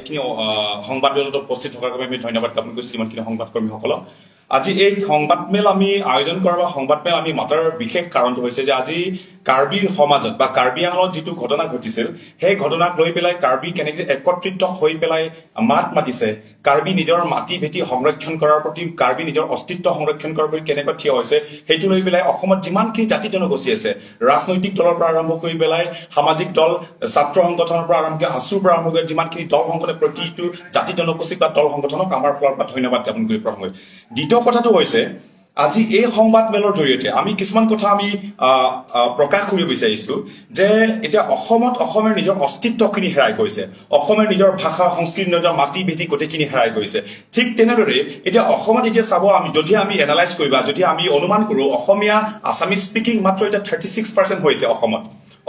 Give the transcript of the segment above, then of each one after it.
এইখিনি সংবাদমেলত উপস্থিত থকাৰ বাবে আমি ধন্যবাদ জ্ঞাপন কৰিছোঁ ইমানখিনি সংবাদকৰ্মীসকলক। আজি এই সংবাদমেল আমি আয়োজন কৰা বা সংবাদমেল আমি মাতাৰ বিশেষ কাৰণটো হৈছে যে আজি কাৰ্বিৰ সমাজত বা কাৰ্বি আংলঙত যিটো ঘটনা ঘটিছিল, সেই ঘটনাক লৈ পেলাই কাৰ্বি কেনেকৈ একত্ৰিত হৈ পেলাই মাত মাতিছে, কাৰ্বি নিজৰ মাটি ভেটি সংৰক্ষণ কৰাৰ প্ৰতি, কাৰ্বি নিজৰ অস্তিত্ব সংৰক্ষণ কৰাৰ প্ৰতি কেনেকৈ থিয় হৈছে, সেইটো লৈ পেলাই অসমত যিমানখিনি জাতি জনগোষ্ঠী আছে, ৰাজনৈতিক দলৰ পৰা আৰম্ভ কৰি পেলাই সামাজিক দল, ছাত্ৰ সংগঠনৰ পৰা আৰম্ভ কৰি আছুৰ পৰা আৰম্ভ কৰি যিমানখিনি দল সংগঠনে প্ৰতিটো জাতি জনগোষ্ঠীক বা দল সংগঠনক আমাৰ ফালৰ পৰা ধন্যবাদ জ্ঞাপন কৰি প্ৰথমে। দ্বিতীয় কথাটো হৈছে আজি এই সংবাদমেলৰ জৰিয়তে আমি কিছুমান কথা আমি প্ৰকাশ কৰিব বিচাৰিছো যে এতিয়া অসমত অসমৰ নিজৰ অস্তিত্বখিনি হেৰাই গৈছে, অসমৰ নিজৰ ভাষা সংস্কৃতি, নিজৰ মাটি ভেটি গোটেইখিনি হেৰাই গৈছে। ঠিক তেনেদৰে এতিয়া অসমত এতিয়া চাব, আমি যদি আমি এনালাইজ কৰিবা, যদি আমি অনুমান কৰো, অসমীয়া আছামিজ স্পিকিং মাত্ৰ এতিয়া 36% হৈছে অসমত।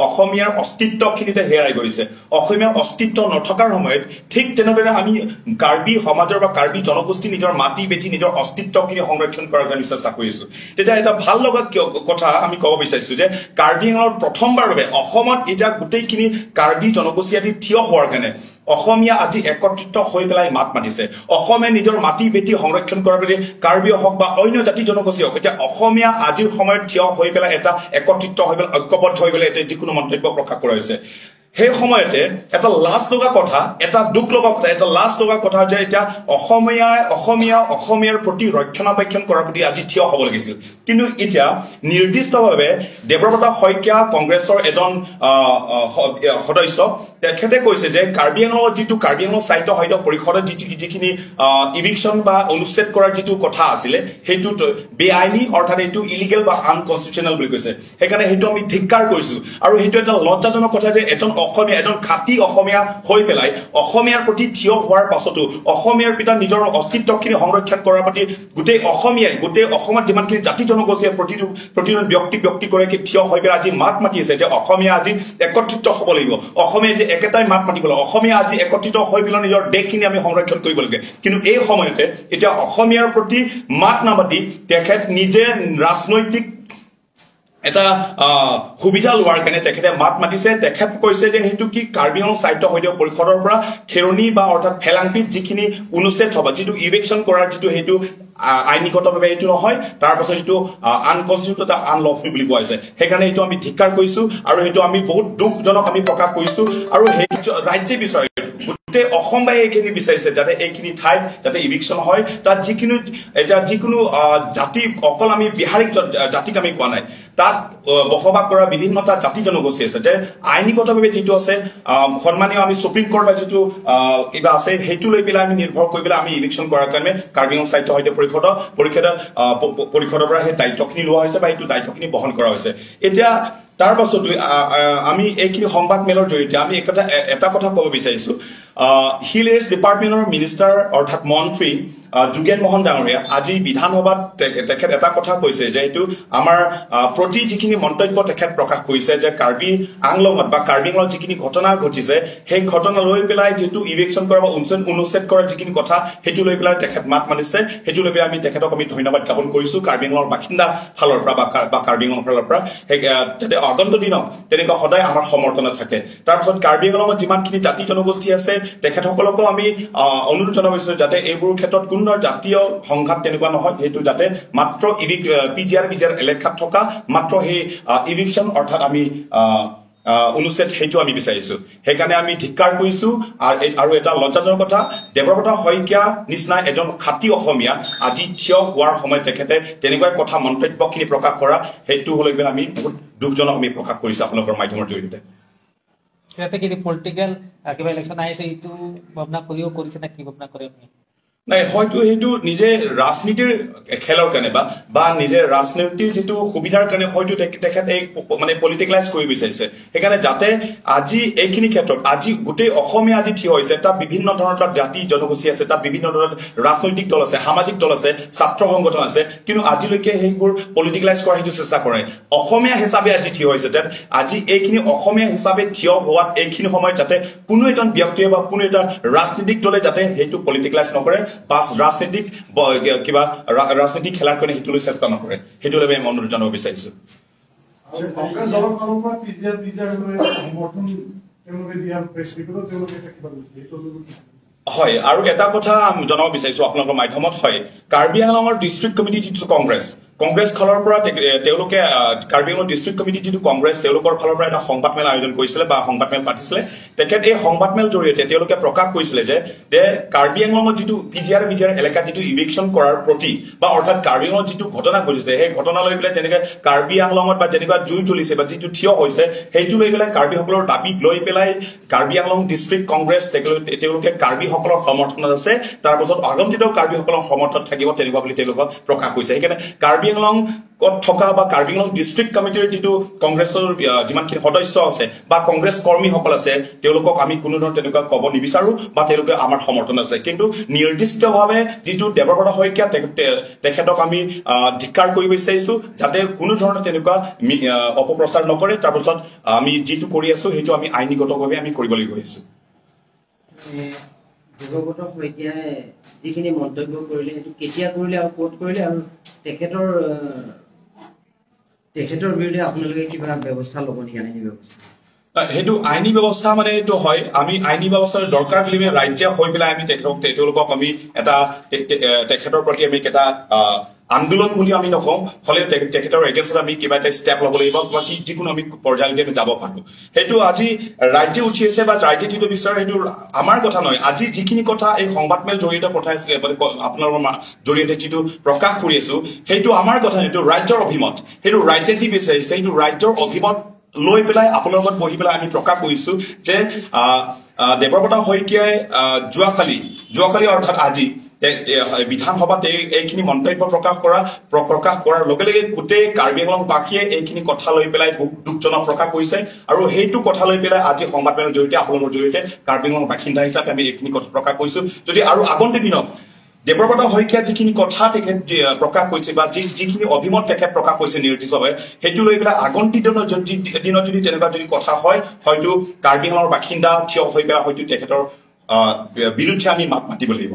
অসমীয়াৰ অস্তিত্বখিনিতে হেৰাই গৈছে। অসমীয়াৰ অস্তিত্ব নথকাৰ সময়ত ঠিক তেনেদৰে আমি কাৰ্বি সমাজৰ বা কাৰ্বি জনগোষ্ঠী নিজৰ মাটি ভেটি নিজৰ অস্তিত্বখিনি সংৰক্ষণ কৰাৰ কাৰণে চেষ্টা কৰি আছো। তেতিয়া এটা ভাল লগা কথা আমি ক'ব বিচাৰিছো যে কাৰ্বি আংলঙত প্ৰথমবাৰ বাবে অসমত এতিয়া গোটেইখিনি কাৰ্বি জনগোষ্ঠী আদি থিয় হোৱাৰ কাৰণে অসমীয়া আজি একত্ৰিত হৈ পেলাই মাত মাতিছে। অসমে নিজৰ মাটি ভেটি সংৰক্ষণ কৰাৰ বাবে কাৰ্বি হওক বা অন্য জাতি জনগোষ্ঠী হওক, এতিয়া অসমীয়া আজিৰ সময়ত থিয় হৈ পেলাই এটা একত্ৰিত হৈ পেলাই ঐক্যবদ্ধ হৈ পেলাই এতিয়া যিকোনো মন্তব্য প্ৰকাশ কৰা হৈছে। সেই সময়তে এটা লাজ লগা কথা, এটা দুখ লগা কথা, এটা লাজ লগা কথা যে এতিয়া অসমীয়াই অসমীয়াৰ প্ৰতি ৰক্ষণাবেক্ষণ কৰাৰ প্ৰতি আজি থিয় হ'ব লাগিছিল। কিন্তু এতিয়া নিৰ্দিষ্টভাৱে দেৱব্ৰত শইকীয়া কংগ্ৰেছৰ এজন সদস্য, তেখেতে কৈছে যে কাৰ্বি আংলঙত যিটো কাৰ্বি আংলং সাহিত্য সাহিত্য পৰিষদত যিটো যিখিনি ইভিকশ্যন বা অনুচ্ছেদ কৰাৰ যিটো কথা আছিলে, সেইটো বেআইনী, অৰ্থাৎ এইটো ইলিগেল বা আনকনষ্টিটিউচনেল বুলি কৈছে। সেইকাৰণে সেইটো আমি ধিক্কাৰ কৰিছো আৰু সেইটো এটা লজ্জাজনক কথা যে এজন অসমীয়া, এজন খাঁটি অসমীয়া হৈ পেলাই অসমীয়াৰ প্ৰতি থিয় হোৱাৰ পাছতো অসমীয়াৰ পিতা নিজৰ অস্তিত্বখিনি সংৰক্ষণ কৰাৰ প্ৰতি গোটেই অসমীয়াই, গোটেই অসমত যিমানখিনি জাতি জনগোষ্ঠীয়ে প্ৰতিজন ব্যক্তিগৰাকী থিয় হৈ পেলাই আজি মাত মাতি আছে যে অসমীয়া আজি একত্ৰিত হ'ব লাগিব, অসমীয়া আজি একেটাই মাত মাতিব লাগিব, অসমীয়া আজি একত্ৰিত হৈ পেলাই নিজৰ দেশখিনি আমি সংৰক্ষণ কৰিব লাগে। কিন্তু এই সময়তে এতিয়া অসমীয়াৰ প্ৰতি মাত নামাতি তেখেত নিজে ৰাজনৈতিক এটা সুবিধা লোৱাৰ কাৰণে তেখেতে মাত মাতিছে। তেখেত কৈছে যে সেইটো কি কাৰ্বি আংলং সাহিত্য সাহিত্য পৰিষদৰ পৰা খেৰণি বা অৰ্থাৎ ফেলাংপিত যিখিনি অনুচ্ছেদ হ'ব, যিটো ইভিকশ্যন কৰাৰ যিটো সেইটো আইনীগতভাৱে এইটো নহয়, তাৰ পাছত এইটো আনকনষ্টিটিউট আনলফুল বুলি কোৱা হৈছে। সেইকাৰণে এইটো আমি ধিক্কাৰ কৰিছো আৰু সেইটো আমি বহুত দুখজনক আমি প্ৰকাশ কৰিছো। আৰু সেই ৰাজ্যে বিচাৰে, গোটেই অসমবাসী এইখিনি বিচাৰিছে যাতে এইখিনি ঠাইত যাতে ইভিকশ্যন হয়। তাত যিখিনি এতিয়া যিকোনো জাতি, অকল আমি বিহাৰী জাতিক আমি কোৱা নাই, তাত বসবাস কৰা বিভিন্নটা জাতি জনগোষ্ঠী আছে যে আইনীগতভাৱে যিটো আছে সন্মানীয় আমি সুপ্ৰিম কোৰ্ট বা যিটো কিবা আছে সেইটো লৈ পেলাই আমি নিৰ্ভৰ কৰি পেলাই আমি ইভিকশ্যন কৰাৰ কাৰণে কাৰ্বি আংলং সাহিত্য সাহিত্য পৰিষদৰ পৰা সেই দায়িত্বখিনি লোৱা হৈছে বা সেইটো দায়িত্বখিনি বহন কৰা হৈছে। এতিয়া তাৰ পাছত আমি এইখিনি সংবাদ মেলৰ জৰিয়তে আমি এটা কথা ক'ব বিচাৰিছো, হিল এৰিয়াছ ডিপাৰ্টমেণ্টৰ মিনিষ্টাৰ অৰ্থাৎ মন্ত্ৰী যোগেন মোহন ডাঙৰীয়া আজি বিধানসভাত তেখেত এটা কথা কৈছে যে এইটো আমাৰ প্ৰতি যিখিনি মন্তব্য তেখেত প্ৰকাশ কৰিছে যে কাৰ্বি আংলঙত বা কাৰ্বি আংলঙত যিখিনি ঘটনা ঘটিছে সেই ঘটনা লৈ পেলাই যিটো ইভিকশ্যন কৰা বা অনুচ্ছেদ কৰাৰ যিখিনি কথা সেইটো লৈ পেলাই তেখেত মাত মাতিছে। সেইটো লৈ পেলাই আমি তেখেতক আমি ধন্যবাদ জ্ঞাপন কৰিছো কাৰ্বি আংলঙৰ বাসিন্দা ফালৰ পৰা বা কাৰ্বি আংলঙৰ ফালৰ পৰা, সেই যাতে আগন্তুক দিনত তেনেকুৱা সদায় আমাৰ সমৰ্থনে থাকে। তাৰপিছত কাৰ্বি আংলঙত যিমানখিনি জাতি জনগোষ্ঠী আছে তেখেতসকলকো আমি অনুৰোধ জনাব বিচাৰিছো যাতে এইবোৰ ক্ষেত্ৰত কোনো জাতীয় সংঘাত তেনেকুৱা নহয়, সেইটো যাতে মাত্ৰ পিজিআৰ এলেকাত থকা মাত্ৰ সেই ইভিকশ্যন অৰ্থাৎ আমি অনুচ্ছেদ সেইটো আমি বিচাৰিছো। সেইকাৰণে আমি ধিক্কাৰ কৰিছো। আৰু এটা লজ্জাজনক কথা, দেৱব্ৰত শইকীয়া নিচিনা এজন খাঁটি অসমীয়া আজি থিয় হোৱাৰ সময়ত তেখেতে তেনেকুৱা কথা মন্তব্যখিনি প্ৰকাশ কৰা সেইটো হ'লে আমি বহুত দুখজনক আমি প্ৰকাশ কৰিছো আপোনালোকৰ মাধ্যমৰ জৰিয়তে। পলিটিকেল কিবা ইলেকশ্যন আহিছে এইটো ভাৱনা কৰিও কৰিছে নে কি ভাৱনা কৰে আপুনি? নাই, হয়তো সেইটো নিজে ৰাজনীতিৰ খেলৰ কাৰণে বা নিজে ৰাজনীতিৰ যিটো সুবিধাৰ কাৰণে হয়তো তেখেত এই মানে পলিটিকেলাইজ কৰিব বিচাৰিছে। সেইকাৰণে যাতে আজি এইখিনি ক্ষেত্ৰত আজি গোটেই অসমীয়া আজি থিয় হৈছে, তাত বিভিন্ন ধৰণৰ তাত জাতি জনগোষ্ঠী আছে, তাত বিভিন্ন ধৰণৰ ৰাজনৈতিক দল আছে, সামাজিক দল আছে, ছাত্ৰ সংগঠন আছে, কিন্তু আজিলৈকে সেইবোৰ পলিটিকেলাইজ কৰাৰ সেইটো চেষ্টা কৰে। অসমীয়া হিচাপে আজি থিয় হৈছে, যাতে আজি এইখিনি অসমীয়া হিচাপে থিয় হোৱাত এইখিনি সময়ত যাতে কোনো এজন ব্যক্তিয়ে বা কোনো এটা ৰাজনীতিক দলে যাতে সেইটো পলিটিকেলাইজ নকৰে বা ৰাজনীতিক কিবা ৰাজনীতিক খেলাৰ কাৰণে সেইটো লৈ চেষ্টা নকৰে, সেইটো লৈ আমি অনুৰোধ জনাব বিচাৰিছো। তেওঁলোকে দিয়া প্ৰেছ ৰিপৰ্টত তেওঁলোকে এটা কিবা কৈছে, সেইটো হয়, আৰু এটা কথা জনাব বিচাৰিছো আপোনালোকৰ মাধ্যমত। হয়, কাৰ্বি আংলঙৰ ডিষ্ট্ৰিক্ট কমিটি যিটো কংগ্ৰেছ ফালৰ পৰা তেওঁলোকে কাৰ্বি আংলং ডিষ্ট্ৰিক্ট কমিটি যিটো কংগ্ৰেছ, তেওঁলোকৰ ফালৰ পৰা এটা সংবাদমেল আয়োজন কৰিছিলে বা সংবাদমেল পাতিছিলে। তেখেত এই সংবাদমেল জৰিয়তে তেওঁলোকে প্ৰকাশ কৰিছিলে যে কাৰ্বি আংলঙত যিটো পি জি আৰ এলেকাত যিটো ইভিকশ্যন কৰাৰ প্ৰতি বা অৰ্থাৎ কাৰ্বি আংলঙত যিটো ঘটনা ঘটিছে, সেই ঘটনা লৈ পেলাই যেনেকে কাৰ্বি আংলঙত বা যেনেকুৱা জুই জ্বলিছে বা যিটো থিয় হৈছে, সেইটো লৈ পেলাই কাৰ্বিসকলৰ দাবীক লৈ পেলাই কাৰ্বি আংলং ডিষ্ট্ৰিক্ট কংগ্ৰেছ তেওঁলোকে কাৰ্বিসকলৰ সমৰ্থনত আছে, তাৰপাছত আগন্তুক কাৰ্বিসকলৰ সমৰ্থনত থাকিব তেনেকুৱা বুলি তেওঁলোকক প্ৰকাশ কৰিছে। সেইকাৰণে কাৰ্বি আংলঙত থকা বা কাৰ্বি আংলং ডিষ্ট্ৰিক্ট কমিটিৰ যিটো কংগ্ৰেছৰ যিমানখিনি সদস্য আছে বা কংগ্ৰেছ কৰ্মীসকল আছে, তেওঁলোকক আমি কোনো ধৰণৰ তেনেকুৱা ক'ব নিবিচাৰো বা তেওঁলোকে আমাৰ সমৰ্থন আছে। কিন্তু নিৰ্দিষ্টভাৱে যিটো দেৱব্ৰত শইকীয়া তেখেতক আমি ধিক্কাৰ কৰিব বিচাৰিছো, যাতে কোনো ধৰণৰ তেনেকুৱা অপপ্ৰচাৰ নকৰে। তাৰপাছত আমি যিটো কৰি আছো সেইটো আমি আইনীগতভাৱে আমি কৰিবলৈ গৈ আছো। দেৱব্ৰত শইকীয়াই যিখিনি মন্তব্য কৰিলে সেইটো কেতিয়া কৰিলে আৰু ক'ত কৰিলে, আৰু তেখেতৰ বিৰুদ্ধে আপোনালোকে কিবা ব্যৱস্থা ল'ব নেকি, আইনী ব্যৱস্থা? সেইটো আইনী ব্যৱস্থা মানে এইটো হয়, আমি আইনী ব্যৱস্থাৰ দৰকাৰ বুলি ৰাজ্যে হৈ পেলাই আমি তেওঁলোকক আমি এটা তেখেতৰ প্ৰতি আমি এটা আন্দোলন বুলি আমি নকওঁ, হ'লেও তেখেতৰ এগেইনষ্টত আমি কিবা এটা ষ্টেপ ল'ব লাগিব বা কি যিকোনো আমি পৰ্যায়লৈকে আমি যাব পাৰোঁ। সেইটো আজি ৰাজ্যে উঠি আছে বা ৰাজ্যে যিটো বিচাৰে সেইটো আমাৰ কথা নহয়। আজি যিখিনি কথা এই সংবাদমেল জৰিয়তে পঠাইছিলে, আপোনালোকৰ জৰিয়তে যিটো প্ৰকাশ কৰি আছো, সেইটো আমাৰ কথা নহয়, সেইটো ৰাজ্যৰ অভিমত। সেইটো ৰাজ্যে যি বিচাৰিছে সেইটো ৰাজ্যৰ অভিমত লৈ পেলাই আপোনালোকৰ লগত বহি পেলাই আমি প্ৰকাশ কৰিছো যে দেৱব্ৰত শইকীয়াই যোৱাকালি অৰ্থাৎ আজি বিধানসভাত এইখিনি মন্তব্য প্ৰকাশ কৰাৰ লগে লগে গোটেই কাৰ্বি আংলংবাসীয়ে এইখিনি কথা লৈ পেলাই দুখজনক প্ৰকাশ কৰিছে। আৰু সেইটো কথা লৈ পেলাই আজি সংবাদমেলৰ জৰিয়তে আপোনালোকৰ জৰিয়তে কাৰ্বি আংলং বাসিন্দা হিচাপে আমি এইখিনি কথা প্ৰকাশ কৰিছো। যদি আৰু আগন্তুক দিনত দেৱব্ৰত শইকীয়া যিখিনি কথা তেখেত প্ৰকাশ কৰিছে বা যিখিনি অভিমত তেখেত প্ৰকাশ কৰিছে নিৰ্দিষ্টভাৱে, সেইটো লৈ পেলাই আগন্তুক দিনত যদি তেনেকুৱা যদি কথা হয়, হয়তো কাৰ্বি আংলঙৰ বাসিন্দা থিয় হৈ পেলাই হয়তো তেখেতৰ বিৰুদ্ধে আমি মাত মাতিব লাগিব।